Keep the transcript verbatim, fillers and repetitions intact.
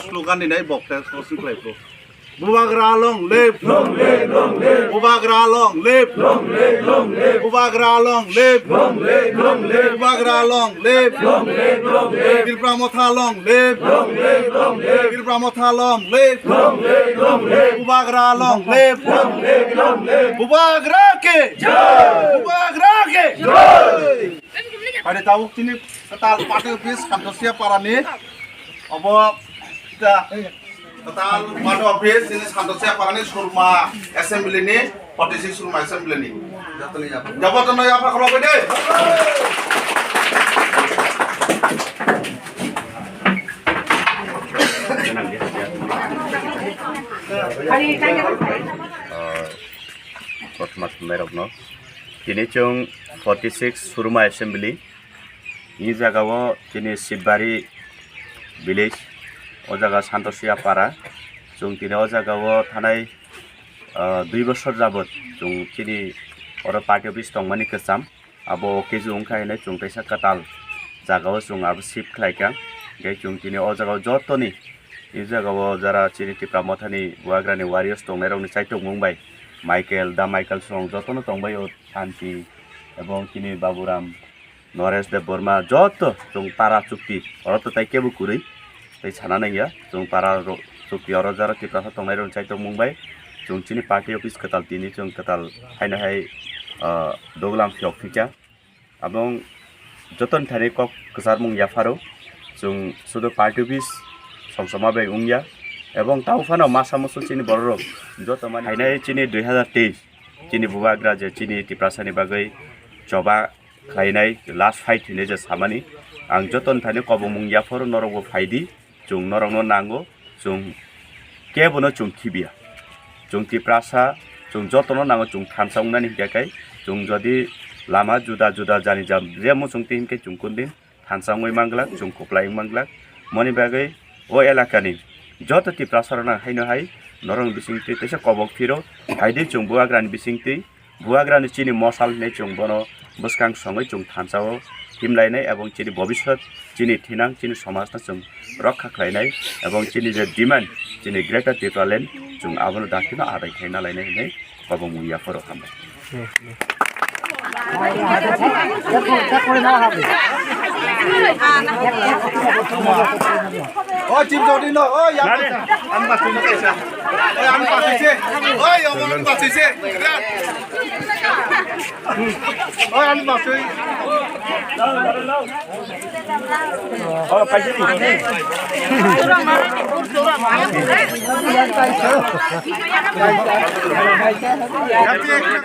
Slogan ni nai bok te closing khlai bro. Bubagra long live. Long live, long live. Bubagra long live. Long live, long live. Bubagra long live. Long live, long live. Bubagra long live. Long live, long live. Tipra Motha long live. Long live, long live. Tipra Motha long live. Long live, long live. Bubagra long live. Long live, long live. Bubagra ke jai. Bubagra ke jai. Pai tabuk chini kwtal party office Santosia Parani. Obo ta kwtal party office chini Santosia Parani Surma Assembly ni, forty six Surma Assembly ni. Jotono yapha khulok bai de. Kothoma thumnairokno tini chwng forty six Surma Assembly ni jagao chini Sibari village, o jaga Santosia Para. Chwng tini o jagao thanai, ah, dui bosor jabot chwng chini oro party office tongmani kwcham. Abo khe chwng wngkha hinwi chwng kaisa kwtal jagao chwng abo shift khlaikha. Hwnkhe chwng tini o jagao jotoni, e jagao jara chini Tipra Mothani Bubagrani warriors tongnairokni chaitokmung bai Michael, Da Michael song jotono tongbaio, Santi ebong chini Baburam, Noresh Debbarma, joto chwng para chukti, oro to tai kebo kwrwi. Tei sana nangya, chwng para ro-, chukti oro jara Tiprasa tongnairokni chaitokmung bai chwng chini party office kwtal tini chwng kwtal haino hai, ah, doglam phiyok phikya. Abong jotoni thani kok kwcharmung yapharo, chwng sudu party office song songma bai wngya. Ebong tamo phano masa musu chini bororok joto mani hainai chini dui hazar teis chini Bubagra je chini Tiprasani bagwi choba khlainai last fight hinwi je samani, ang jotoni thani kobongmung yapharo norokbo phaidi, chwng norokno nango, chwng kebono chwng khibiya. Chwng Tiprasa, chwng jotono nango chwng thansa wngnani hinkhe kai, chwng jodi lama juda juda jani jam je muchungtwi hinkhe chwng kundin thansa wngwi manglak, chwng kwplai wng manglak. Moni bagwi o elakani joto Tiprasarokno haino hai norokni bisingtwi teisa kobok phiro, haidi chwng Bubagrani bisingtwi Bubagrani chini mosal hinwi chwng bono bwskang songwi chwng thansao himlainai ebong chini bobiswt chini thinang chini somajno chwng rokha khlainai ebong chini je demand chini Greater Tipraland chwng abono dakhino adai khaina lainai hinwi kobongmung yapharo hambai. O chim jodi no, o ya. Nani? Ang basui no kaisa. Oi, ang basui se. Oi, ang basui se. Oi, ang basui. Oh, paisi.